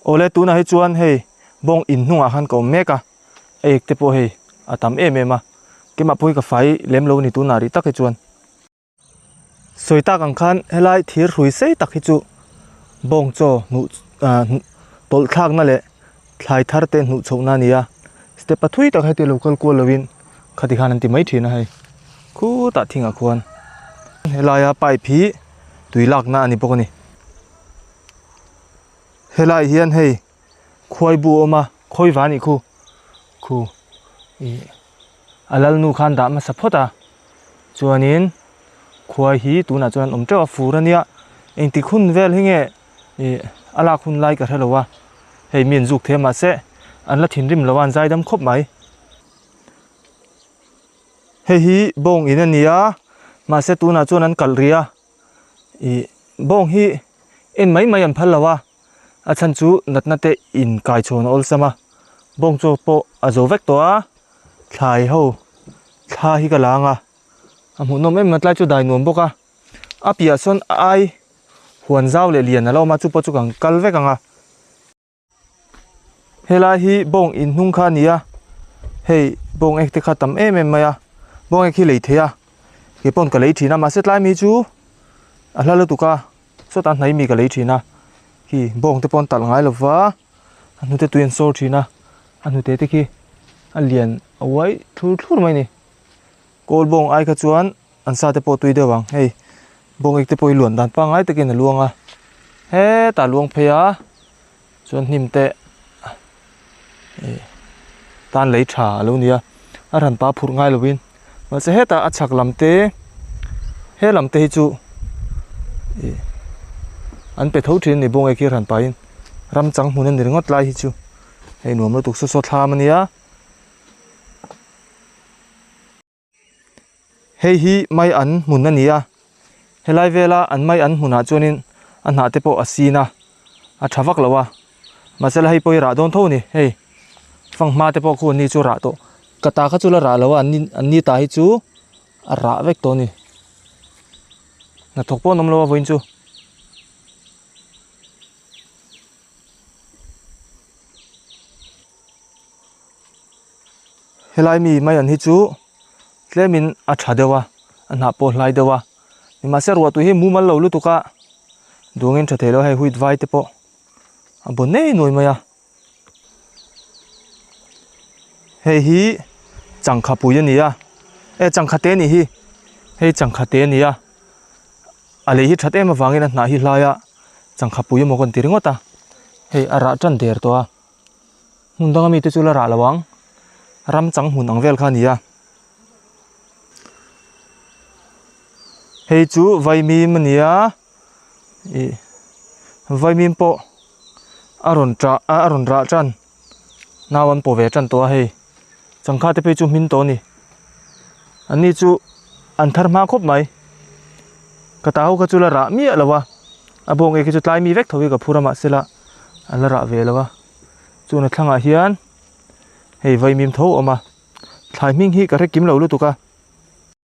Awle tunah hi chuan hei bawng in hnungah khan ka awm mek a, a ek te pawh hei a tam em em a, keimah pawh hi ka fai lem lo a ni tunah rih tak hi chuan. Sawi tak ang khan helai thir hrui sei tak hi chu bawng chaw hnuh ah tawlh thlakna leh thlai thar te hnuh chhohna a ni a, step a thui tak heti lo kal kual lovin khati khan an ti mai thin a hei khutah thingah khuan helaia pipe hi tui lakna a ni bawk a ni. Helai hian hei khuai bu a awm a khawi va anih khu khu ih a lalnu khan dah hmasa phawt a chuanin khuai hi tunah chuan an awm teuh a fur ania engtik hun vel hi nge ih a lak hun lai ka hrelo a hei mi an zuk thei a mahse an la thinrim lo a an zaidam khawp mai. Hei hi bawng in a ni a mahse tunah chuan an kalh rih a. Ih bawng hi en mai mai an phal lo a a chhan chu natna te in kai chhawn a awlsam a bawng chaw pawh a zo vek tawh a thlai ho thla hi ka lang a a hmuhnawm em a tlai chu dai nuam bawk a a piah sawn ai huan zau leh lian a lo awm a chu pawh chu kan kal vek ang a. Helai hi bawng in hnung kha a ni a hei bawng ek te kha tam em em mai a bawng ek hi lei theih a kei pawn ka lei thin a mahse tlai mi chu a hla lutuk a sawtah hnai mi ka lei thin a khi bawng te pawh an talh ngai lo va a hnute tui an sawr thin a a hnute te khi a lian a uai thlur thlur mai a ni kawl bawng ai kha chuan an sa te pawh tui deuh ang hei bawng ek te pawh hi luan dan pangngai takin a luang a hetah a luang phei a chuan hnim te ih tan lei tha a lo ni a a hran pa phurh ngai lovin mahse hetah a chhak lam te he lam te hi chu ih an pe tho thin a ni bawng ek hi a hran pahin ram chang hmun a ni ringawt lai hi chu hei nuam lutuk saw saw thlam a nia. Hei hi mai an hmun a ni a helai vela an mai an hmunah chuanin a hnah te pawh a sin a a tha vak lo a mahse la hei pawh hi rah dawn tho a ni hei fanghma te pawh khu an ni chu rah tawh ka ta kha chu la rah lo a an ni an ni ta hi chu a rah vek tawh a ni hnathawk pawh an awm lo a vawiin chu. Helai mi mai an hi chu tlemin a tha deuh a a hnah pawh a hlai deuh a nimahse ruahtui hi mumal lo lutuk a duangin tha thei lo a hei huit vai te pawh a baw nei nuai mai a hei hi changkha pui a ni a e changkha te a nih hi hei changkha te a ni a a lei hi that em avangin a hnah hi hlai a changkha pui emaw ka ni ti ringawt a hei a rah tan der tawh a. Hmun danga mite chu la rah lo ang ram chang hmun ang vel kha a ni a hei chu vaimim a ni a ih vaimim pawh a rawn tah a rawn rah tan nau an paw ve tan tawh a hei changkha te phei chu hmin tawh a ni an ni chu an thar hma khawp mai ka ta ho kha chu la rah miah lo a a bawng ek hi chu tlai mi vek tho hi ka phur a mahse la. an la rah ve lo a chuan a thlangah hian hei vaimim tho a awm a thlai hming hi ka hre kim lo lutuk a.